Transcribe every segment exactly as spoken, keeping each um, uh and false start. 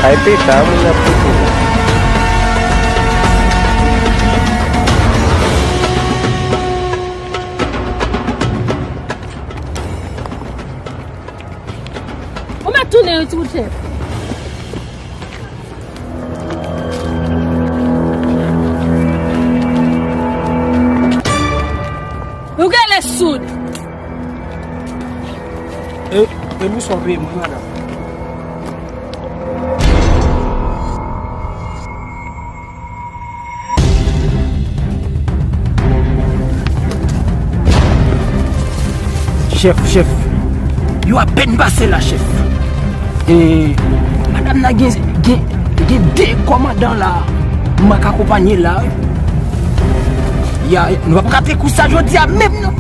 Ay peta, moun ap fout ou. Ou mèt tounen wi, ti bout chèf. Ou genlè soud. E, e nou sove mwen, madanm. Chèf, chèf, yo apèn pase la, chèf. E, madanm nan gen, gen, gen de kòmandan la, m ak akonpanye la, wi. Ya, nou p ap rate kou sa jodi a menm, non.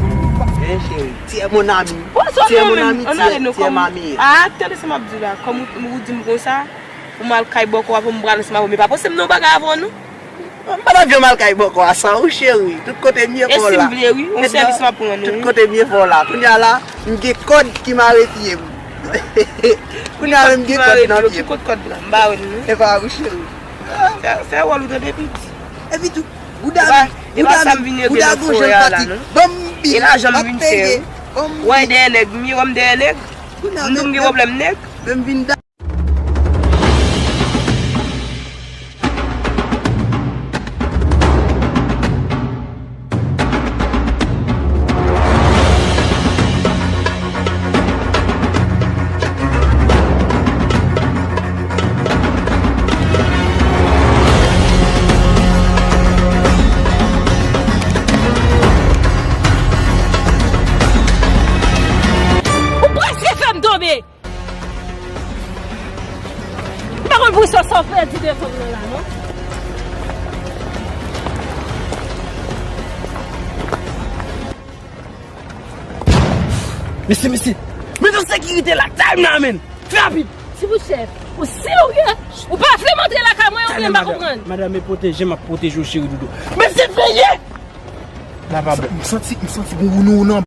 Eh, chérie, tu es mon ami. Tu es mon ami, tu es, tu es ma amie. Ah, tande sa m ap di w la. Kòm ou, ou di m konsa, pou m al kay bòkò a, pou m pral ansanm avè w. Men pa panse m nan yon bagay avè w, non. M pa t ap janm al kay bòkò a san ou, cheri. Tout kote m ye fò w la. E si m vle, wi, yon sèvis m ap rann ou, wi. Tout kote m ye fò w la. Kounye a la, m gen kòd ki mare pye m. Kounye a menm m gen kòd nan pye m. Ki kòd, kòd la? M pa wè l, non. E pa ou, cheri. Fè, fè wòl ou tande, piti. Epi tou, gouda, gouda, gouda gon jan l pati. Ban m bi, m ap peye. Ban m bi. Wè dèyè nèg, m ye wè m dèyè nèg. M di m gen pwoblèm nèg. Menm vin da- Ou prèske fè m tonbe! M pa konn pou sa w pèdi devan m nan la, non. Mesye, mesye, met an sekirite lakay m nan, menn. Fè rapid. Ti bout chèf, ou serye? Ou pa vle m antre lakay mwen, oubyen m pa konprann? Madanm, e pwoteje m ap pwoteje w, cheri doudou. Mesye, veye! La pa bon. M santi, m santi gon wounou nan